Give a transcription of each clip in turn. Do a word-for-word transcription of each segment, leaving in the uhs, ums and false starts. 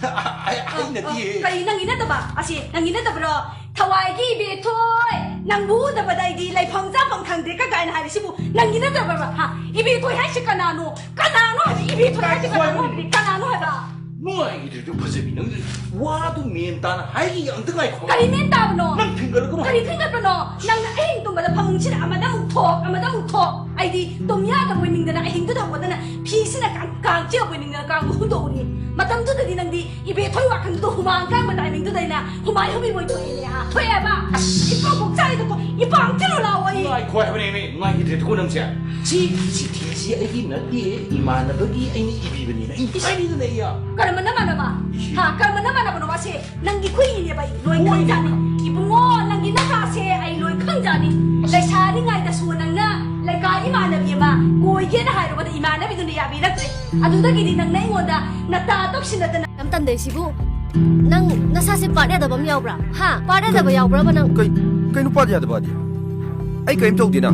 ꯑꯩ, ꯑꯩ ꯅꯠꯇꯤꯌꯦ꯫ ꯀꯔꯤ, ꯅꯪꯒꯤ ꯅꯠꯇꯕ? ꯑꯁꯤ ꯅꯪꯒꯤ ꯅꯠꯇꯕ꯭ꯔꯣ? ꯊꯋꯥꯏꯒꯤ ꯏꯕꯦꯊꯣꯏ, ꯅꯪꯕꯨ ꯎꯗꯕꯗ ꯑꯩꯗꯤ ꯂꯩꯐꯝ ꯆꯥꯐꯝ ꯈꯪꯗꯦ ꯀ ꯀꯥꯏꯅ ꯍꯥꯏꯔꯤꯁꯤꯕꯨ ꯅꯪꯒꯤ ꯅꯠꯇꯕ꯭ꯔꯕ? ꯍꯥ? ꯏꯕꯦꯊꯣꯏ ꯍꯥꯏꯁꯤ ꯀꯅꯥꯅꯣ? ꯀꯅꯥꯅꯣ ꯍꯥꯏꯕ? ꯏꯕꯦꯊꯣꯏ ꯍꯥꯏꯁꯤ ꯀꯅꯥꯅꯣ ꯍꯥꯏꯕꯗꯤ? ꯀꯅꯥꯅꯣ ꯍꯥꯏꯕ? ꯅꯨꯡꯉꯥꯏꯈꯤꯗ꯭ꯔꯦ ꯑꯗꯨ ꯐꯖꯕꯤ, ꯅꯪ ꯋꯥꯗꯨ ꯃꯦꯟ ꯇꯥꯅ ꯍꯥꯏꯒꯦ, ꯑꯝꯇ ꯉꯥꯏꯈꯣ꯫ ꯀꯔꯤ ꯃꯦꯟ ꯇꯥꯕꯅꯣ? ꯅꯪ ꯐꯤꯡꯒꯠꯂꯛꯀꯅꯨ꯫ ꯀꯔꯤ ꯐꯤꯡꯒꯠꯄꯅꯣ? ꯅꯪꯅ ꯑꯍꯤꯡ ꯇꯨꯝꯕꯗ ꯐꯃꯨꯡꯁꯤꯅ ꯑꯃꯗ ꯑꯃꯨꯛ ꯊꯣꯛ, ꯑꯃꯗ ꯑꯃꯨꯛ ꯊꯣꯛ꯫ ꯑꯩꯗꯤ ꯇꯨꯝ ꯌꯥꯗꯕ ꯑꯣꯏꯅꯤꯡꯗꯅ ꯑꯍꯤꯡꯗꯨꯗ ꯍꯧꯒꯠꯇꯅ ꯐꯤꯁꯤꯅ ꯀꯥꯡ, ꯀꯥꯡ ꯆꯤꯛꯑꯕ ꯑꯣꯏꯅꯤꯡꯗꯅ ꯀꯥꯡꯗꯣ ꯍꯨꯟꯗꯣꯛꯎꯔꯤ꯫ ꯃꯇꯝꯗꯨꯗꯗꯤ ꯅꯪꯗꯤ ꯏꯕꯦꯊꯣꯏ ꯋꯥꯈꯜꯗꯨꯗ ꯍꯨꯃꯥꯡ ꯀꯥꯡꯕ ꯇꯥꯏꯃꯤꯡꯗꯨꯗ ꯑꯩꯅ ꯍꯨꯃꯥꯏ ꯍꯨꯃꯤ ꯑꯣꯏꯊꯣꯛꯏꯅꯦ, ꯍꯥ? ꯊꯣꯛꯑꯦꯕ? ꯑꯁ! ꯏꯄꯥ ꯀꯣꯛ ꯆꯥꯏꯗꯀꯣ, ꯏꯄꯥ ꯑꯝꯇ ꯂꯥꯛꯑꯣ ꯑꯩ꯫ ꯉꯥꯏꯈꯣ ꯍꯥꯏꯕꯅꯦꯃꯤ, ꯉꯥꯏꯈꯤꯗ꯭ꯔꯦ ꯇꯨꯀꯣ ꯅꯪꯁꯦ꯫ ꯁꯤ, ꯁꯤ ꯊꯦꯁꯤ ꯑꯩꯒꯤ ꯅꯠꯇꯦ, ꯏꯃꯥꯟꯅꯕꯒꯤ ꯑꯩꯅ ꯏꯕꯤꯕꯅꯤꯅ ꯑꯩ ꯏꯁ! ꯍꯥꯏꯔꯤꯗꯅ ꯑꯩ꯫ ꯀꯔꯝꯕ ꯅꯃꯥꯟꯅꯕ? ꯏꯁ! ꯍꯥ, ꯀꯔꯝꯕ ꯅꯃꯥꯟꯅꯕꯅꯣ ꯃꯥꯁꯦ? ꯅꯪꯒꯤ ꯈꯨꯏꯅꯦꯕ ꯑꯩ ꯂꯣꯏ ꯍꯣꯏ꯫ ꯈꯪꯖꯥꯠꯅꯤ꯫ ꯏꯕꯨꯡꯉꯣ, ꯅꯪꯒꯤ ꯅꯆꯥꯁꯦ ꯑꯩ ꯂꯣꯏ ꯈꯪꯖꯥꯠꯅꯤ꯫ ꯑꯁ! ꯂꯩꯁꯥꯔꯤꯉꯩꯗꯁꯨ ꯅꯪꯅ ꯂꯩꯀꯥꯏ ꯏꯃꯥꯟꯅꯕꯤ ꯑꯃ ꯀꯣꯏꯒꯦꯅ ꯍꯥꯏꯔꯨꯕꯗ ꯏꯃꯥꯟꯅꯕꯤꯗꯨꯅ ꯌꯥꯕꯤꯔꯛꯇ꯭ꯔꯦ꯫ ꯑꯗꯨꯗꯒꯤꯗꯤ ꯅꯪꯅ ꯑꯩꯉꯣꯟꯗ ꯅꯇꯥ ꯇꯧꯁꯤꯟꯅꯗꯅ꯫ ꯌꯥꯝ ꯇꯟꯗꯩ ꯁꯤꯕꯨ꯫ ꯅꯪ ꯅꯁꯥꯁꯦ ꯄꯥꯔꯠ ꯌꯥꯗꯕ ꯑꯃ ꯌꯥꯎꯕ꯭ꯔꯥ? ꯍꯥ? ꯄꯥꯔꯠ ꯌꯥꯗꯕ ꯌꯥꯎꯕ꯭ꯔꯕ ꯅꯪ? ꯀꯩ, ꯀꯩꯅꯣ ꯄꯥꯔꯠ ꯌꯥꯗꯕꯗꯤ? ꯑꯩ ꯀꯔꯤꯝ ꯇꯧꯗꯦꯅ꯫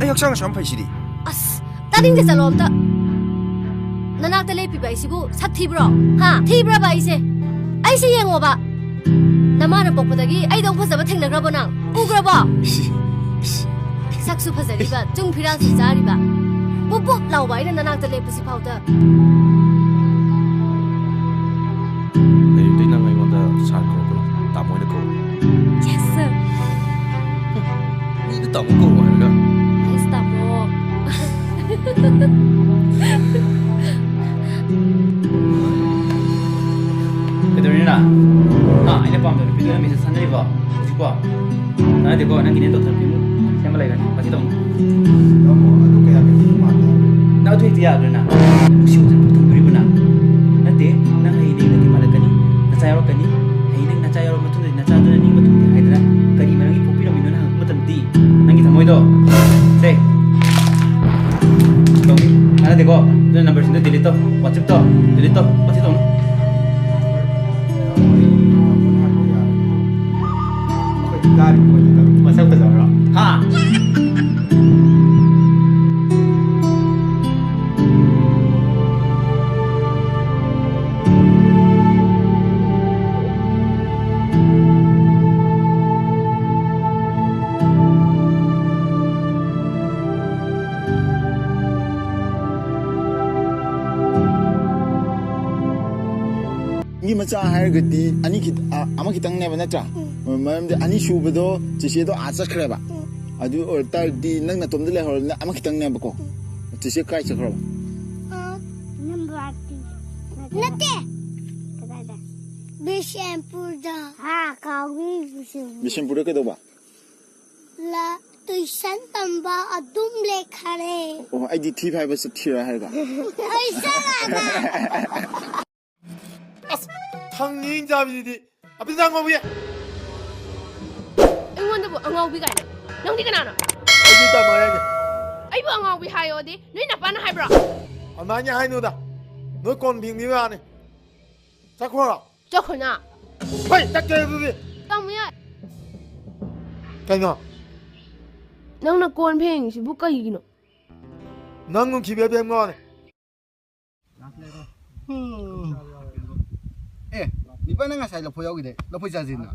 ꯑꯩ ꯍꯛꯆꯥꯡ ꯑꯁꯨꯛ ꯌꯥꯝ ꯐꯩꯁꯤꯗꯤ꯫ ꯑꯁ! ꯇꯥꯅꯤꯡꯗꯦ, ꯆꯠꯂꯣ ꯑꯝꯇ꯫ ꯅꯅꯥꯛꯇ ꯂꯦꯞꯄꯤꯕ ꯑꯩꯁꯤꯕꯨ ꯁꯛ ꯊꯤꯕ꯭ꯔꯣ? ꯍꯥ? ꯊꯤꯕ꯭ꯔꯕ ꯑꯩꯁꯦ? ꯑꯩꯁꯦ ꯌꯦꯡꯉꯣꯕ꯫ ꯅꯃꯥꯅ ꯄꯣꯛꯄꯗꯒꯤ ꯑꯩꯗꯧ ꯐꯖꯕ ꯊꯦꯡꯅꯈ꯭ꯔꯕꯣ ꯅꯪ? ꯎꯈ꯭ꯔꯕꯣ? ꯁꯛꯁꯨ ꯐꯖꯔꯤꯕ, ꯆꯨꯡ ꯐꯤꯔꯥꯜꯁꯨ ꯆꯥꯔꯤꯕ, ꯕꯨꯞ ꯕꯨꯞ ꯂꯥꯎꯕ ꯑꯩꯅ ꯅꯅꯥꯛꯇ ꯂꯦꯞꯄꯁꯤ ꯐꯥꯎꯗ꯫ ꯍꯌꯦꯡꯗꯩ ꯅꯪ ꯑꯩꯉꯣꯟꯗ ꯁꯥꯔ ꯀꯧꯔꯛꯀꯅꯨ, ꯇꯥꯃꯣ ꯑꯣꯏꯅ ꯀꯧꯔꯣ꯫ Yes, sir. ꯃꯤꯗ ꯇꯥꯃꯣ ꯀꯧꯔꯣ ꯍꯥꯏꯔꯒ꯫ Yes, ꯇꯥꯃꯣ꯫ ꯀꯩꯗꯧꯔꯤꯅꯣ ꯅꯪ? ꯍꯥ, ꯑꯩꯅ ꯄꯥꯝꯖꯕ ꯅꯨꯄꯤꯗꯨꯅ ꯃꯦꯁꯦꯖ ꯊꯥꯅꯔꯤꯕꯣ ꯍꯧꯖꯤꯛꯄꯣ? ꯀꯥꯟꯅꯗꯦꯀꯣ, ꯅꯪꯒꯤꯅꯦ ꯗꯣꯛꯇꯔ ꯐꯤꯂꯝ ꯁꯦꯝꯕ ꯂꯩꯕꯅꯤ, ꯃꯁꯤ ꯇꯧꯅꯨ꯫ ꯇꯥꯃꯣ, ꯑꯗꯨ ꯀꯌꯥ ꯀꯩꯅꯣ ꯃꯥꯟꯗꯦ꯫ ꯅꯪ ꯑꯗꯨ ꯍꯦꯛꯇ ꯌꯥꯗ꯭ꯔꯣ ꯅꯪ? ꯅꯨꯡꯁꯤ ꯎꯗꯅ ꯊꯝꯗꯣꯔꯤꯕ ꯅꯪ? ꯅꯠꯇꯦ, ꯅꯪ ꯍꯌꯦꯡ ꯅꯪ ꯅꯨꯄꯤ ꯄꯥꯜꯂꯛꯀꯅꯤ, ꯅꯆꯥ ꯌꯥꯎꯔꯛꯀꯅꯤ꯫ ꯍꯌꯦꯡ ꯅꯪ ꯅꯆꯥ ꯌꯥꯎꯔ ꯃꯇꯨꯡꯗꯗꯤ ꯅꯆꯥꯗꯨꯅ ꯅꯤꯡꯕ ꯊꯨꯡꯗꯦ ꯍꯥꯏꯗꯅ ꯀꯔꯤ ꯃꯔꯝꯒꯤ ꯄꯣꯛꯄꯤꯔꯝꯃꯤꯅꯣ ꯅꯪ ꯍꯪꯉꯛꯄ ꯃꯇꯝꯗꯗꯤ ꯅꯪꯒꯤ ꯊꯃꯣꯏꯗꯣ꯫ ꯁꯦ꯫ ꯇꯧꯅꯤ꯫ ꯀꯥꯟꯅꯗꯦꯀꯣ꯫ ꯑꯗꯨꯅ ꯅꯝꯕꯔꯁꯤꯡꯗꯣ ꯗꯤꯂꯤꯠ ꯇꯧ꯫ WhatsApp ꯇꯣ ꯗꯤꯂꯤꯠ ꯇꯧ꯫ ꯃꯁꯤ ꯇꯧꯅꯨ꯫ ꯃꯁꯛ ꯐꯖꯕ꯭ꯔꯣ? ꯍꯥ? ꯃꯆꯥ ꯍꯥꯏꯔꯒꯗꯤ ꯑꯅꯤ ꯈꯤꯠ-, ꯑ, ꯑꯃ ꯈꯤꯇꯪꯅꯦꯕ, ꯅꯠꯇ꯭ꯔꯥ? ꯎꯝ꯫ ꯃꯔꯝꯗꯤ ꯑꯅꯤꯁꯨꯕꯗꯣ ꯆꯦꯆꯦꯗꯣ ꯑꯥ ꯆꯠꯈ꯭ꯔꯦꯕ꯫ ꯎꯝ꯫ ꯑꯗꯨ ꯑꯣꯏꯇꯥꯔꯗꯤ ꯅꯪ ꯅꯇꯣꯝꯗ ꯂꯩꯍꯧꯔꯕꯅꯤꯅ ꯑꯃ ꯈꯤꯇꯪꯅꯦꯕꯀꯣ꯫ ꯎꯝ꯫ ꯆꯦꯆꯦ ꯀꯥꯏ ꯆꯠꯈ꯭ꯔꯕ? ꯑ, ꯅꯝꯕꯔ ꯇꯨ꯫ ꯅꯠꯇꯦ꯫ ꯀꯗꯥꯏꯗ? ꯕꯤꯁꯦꯝꯄꯨꯔꯗ꯫ ꯍꯥ, ꯀꯥꯎꯏ ꯕꯤꯁꯦꯝꯄꯨꯔ꯫ ꯕꯤꯁꯦꯝꯄꯨꯔꯗ ꯀꯩꯗꯧꯕ? ꯂ-, ꯇꯨꯏꯁꯟ ꯇꯝꯕ ꯑꯗꯨꯝ ꯂꯦꯛꯈꯔꯦ꯫ ꯑꯣ, ꯑꯩꯗꯤ ꯊꯤ ꯐꯥꯏꯕ ꯆꯠꯈꯤꯔ ꯍꯥꯏꯔꯒ꯫ ꯑꯩ ꯆꯠꯂꯒ꯫ ꯑꯁ, ꯊꯥꯡꯅꯤꯡ ꯆꯥꯕꯤꯗꯨꯗꯤ꯫ ꯑꯕꯤꯗꯥ ꯉꯥꯎꯕꯤ꯫ ꯑꯩꯉꯣꯟꯗꯕꯨ ꯑꯉꯥꯎꯕꯤ ꯀꯥꯏꯅ꯫ ꯅꯪꯗꯤ ꯀꯅꯥꯅꯣ? ꯑꯩꯗꯤ ꯇꯥꯃꯣ ꯍꯥꯏꯅꯦ꯫ ꯑꯩꯕꯨ ꯑꯉꯥꯎꯕꯤ ꯍꯥꯏꯌꯣꯗꯤ ꯅꯣꯏ ꯅꯄꯥꯅ ꯍꯥꯏꯕ꯭ꯔꯣ? ꯑꯗꯨꯃꯥꯏꯅ ꯍꯥꯏꯅꯨꯗ꯫ ꯅꯣꯏ ꯀꯣꯟ ꯐꯦꯡꯕꯤꯕ ꯌꯥꯅꯤ꯫ ꯆꯠꯈ꯭ꯔꯣ꯫ ꯆꯠꯈꯣꯅ꯫ ꯍꯣꯏ, ꯆꯠꯀꯦ ꯑꯗꯨꯗꯤ꯫ ꯇꯥꯃꯣ ꯌꯥꯏ꯫ ꯀꯩꯅꯣ? ꯅꯪꯅ ꯀꯣꯟ ꯐꯦꯡꯉꯤꯁꯤꯕꯨ ꯀꯩꯒꯤꯅꯣ? ꯅꯪ ꯅꯨꯡꯁꯤꯕ ꯐꯦꯡꯉꯣꯅꯦ꯫ ꯑꯦ, ꯅꯤꯄꯥ ꯅꯪ ꯉꯁꯥꯏ ꯂꯐꯣꯏ ꯌꯥꯎꯈꯤꯗꯦ꯫ ꯂꯐꯣꯏ ꯆꯥꯁꯤꯅ꯫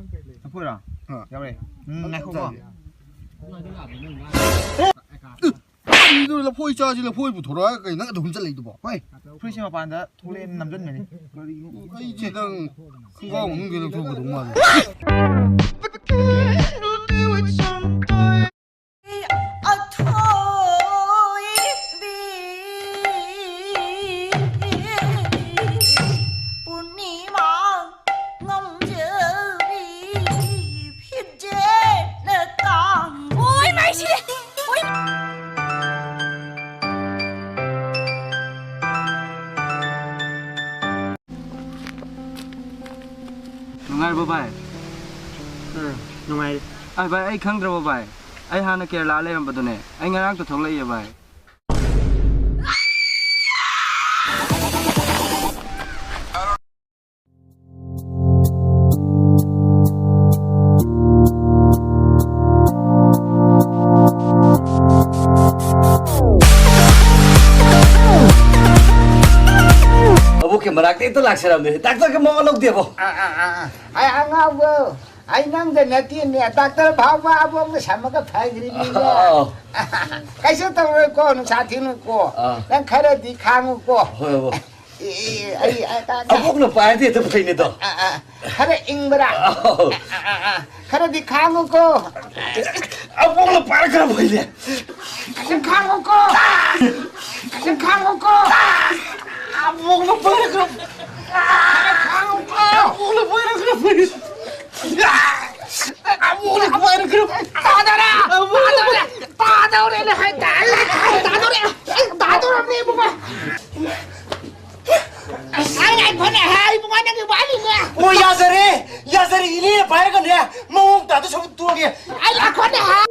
ꯂꯐꯣꯏꯔꯣ? ꯑꯥ꯫ ꯌꯥꯎꯔꯦ꯫ ꯎꯝ, ꯉꯥꯏꯈꯣꯀꯣ꯫ ꯆꯥꯁꯤ꯫ ꯑꯦ! ꯀꯔꯤꯅꯣ ꯂꯐꯣꯏ ꯆꯥꯁꯤ, ꯂꯐꯣꯏ ꯄꯨꯊꯣꯔꯛꯑꯒ ꯀꯩ ꯅꯪ ꯑꯗꯨꯝ ꯆꯠꯂꯛꯏꯗꯨꯕꯣ? ꯍꯣꯏ, ꯐꯨꯔꯤꯠꯁꯦ ꯃꯄꯥꯟꯗ ꯊꯣꯛꯂꯛꯑꯦꯅ ꯅꯝꯁꯤꯟꯕꯅꯤ꯫ ꯀꯔꯤꯅꯣ? ꯑꯩꯁꯦ ꯅꯪ ꯈꯣꯡꯒ꯭ꯔꯥꯎ ꯃꯅꯨꯡꯗ ꯂꯧꯊꯣꯛꯀꯗꯧ ꯃꯥꯜꯂꯦ꯫ ꯑꯊꯣꯏꯕꯤ ꯄꯨꯔꯅꯤꯃꯥ ꯉꯝꯖꯕꯤ ꯐꯤꯖꯦꯠꯅ ꯇꯥꯡꯕꯤ꯫ ꯑꯣꯏ ꯃꯥꯏ ꯁꯤꯔꯦ! ꯑꯣꯏ! ꯅꯨꯡꯉꯥꯏꯔꯤꯕꯣ ꯚꯥꯏ? ꯎꯝ, ꯅꯨꯡꯉꯥꯏꯔꯤ꯫ ꯑ, ꯚꯥꯏ, ꯑꯩ ꯈꯪꯗ꯭ꯔꯕꯣ ꯚꯥꯏ? ꯑꯩ ꯍꯥꯟꯅ ꯀꯦꯔꯂꯥ ꯂꯩꯔꯝꯕꯗꯨꯅꯦ꯫ ꯑꯩ ꯉꯔꯥꯡꯇ ꯊꯣꯛꯂꯛꯏꯌꯦ ꯚꯥꯏ꯫ ꯑꯕꯣꯛꯀꯤ ꯃꯅꯥꯛꯇ ꯍꯦꯛꯇ ꯂꯥꯛꯆꯔꯝꯅꯦ꯫ ꯗꯥꯛꯇꯔꯒ ꯃꯋꯥ ꯂꯧꯗꯦꯕꯣ꯫ ꯑ, ꯑ, ꯑ, ꯑ꯫ ꯑꯩ ꯑꯉꯥꯎꯕ, ꯑꯩ ꯅꯪꯗ ꯅꯠꯇꯦꯅꯦ, ꯗꯥꯛꯇꯔ ꯐꯥꯎꯕ ꯑꯕꯣꯛꯅ ꯁꯝꯃꯒ ꯐꯈ꯭ꯔꯤꯅꯤꯅꯦ꯫ ꯑꯥꯎ꯫ ꯀꯩꯁꯨ ꯇꯧꯔꯣꯏꯀꯣ, ꯅꯨꯡꯁꯥ ꯊꯤꯅꯨꯀꯣ꯫ ꯑꯥ꯫ ꯅꯪ ꯈꯔꯗꯤ ꯈꯥꯡꯉꯨꯀꯣ꯫ ꯍꯣꯏ, ꯍꯣꯏ꯫ ꯑꯦ, ꯑꯩ, ꯑ, ꯇꯥ, ꯇꯥ꯫ ꯑꯕꯣꯛꯅ ꯄꯥꯏꯔꯗꯤ ꯑꯗꯨꯝ ꯐꯩꯅꯦ ꯑꯗꯣ꯫ ꯑ, ꯑ, ꯈꯔ ꯏꯪꯕ꯭ꯔꯥ? ꯑꯧ꯫ ꯑ, ꯑ, ꯑ, ꯑ, ꯈꯔꯗꯤ ꯈꯥꯡꯉꯨꯀꯣ꯫ ꯑꯕꯣꯛꯅ ꯄꯥꯏꯔ ꯈꯔ ꯐꯩꯅꯦ꯫ ꯈꯔ ꯈꯥꯡꯉꯨꯀꯣ꯫ ꯈꯔ ꯈꯥꯡꯉꯨꯀꯣ꯫ ꯑꯕꯣꯛꯅ ꯄꯥꯏꯔ ꯈꯔ, ꯈꯔ ꯈꯥꯡꯉꯨꯀꯣ꯫ ꯑꯕꯣꯛꯅ ꯄꯥꯏꯔ ꯈꯔ ꯐꯩ꯫ ꯑꯕꯣꯛꯅ ꯄꯥꯏꯔ ꯈꯔ ꯐꯩ꯫ ꯇꯥꯗꯧꯔꯦ! ꯇꯥꯗꯧꯔꯦ! ꯇꯥꯗꯧꯔꯦ! ꯇꯥꯗꯧꯔꯦ! ꯇꯥꯗꯧꯔꯕꯅꯦ, ꯏꯕꯨꯡꯉꯣ! ꯑꯁ, ꯑꯩ ꯉꯥꯏꯈꯣꯅꯦ, ꯍꯥꯏ, ꯏꯕꯨꯡꯉꯣ, ꯅꯪꯒꯤ ꯋꯥꯔꯤꯅꯦ꯫ ꯑꯣ, ꯌꯥꯖꯔꯦ, ꯌꯥꯖꯔꯦ, ꯏꯅꯦ ꯄꯥꯏꯔꯒꯅꯦ, ꯃꯑꯣꯡ ꯇꯥꯗ ꯁꯔꯨꯛ ꯇꯣꯛꯑꯒꯦ꯫ ꯑꯩ ꯉꯥꯏꯈꯣꯅꯦ, ꯍꯥꯏ꯫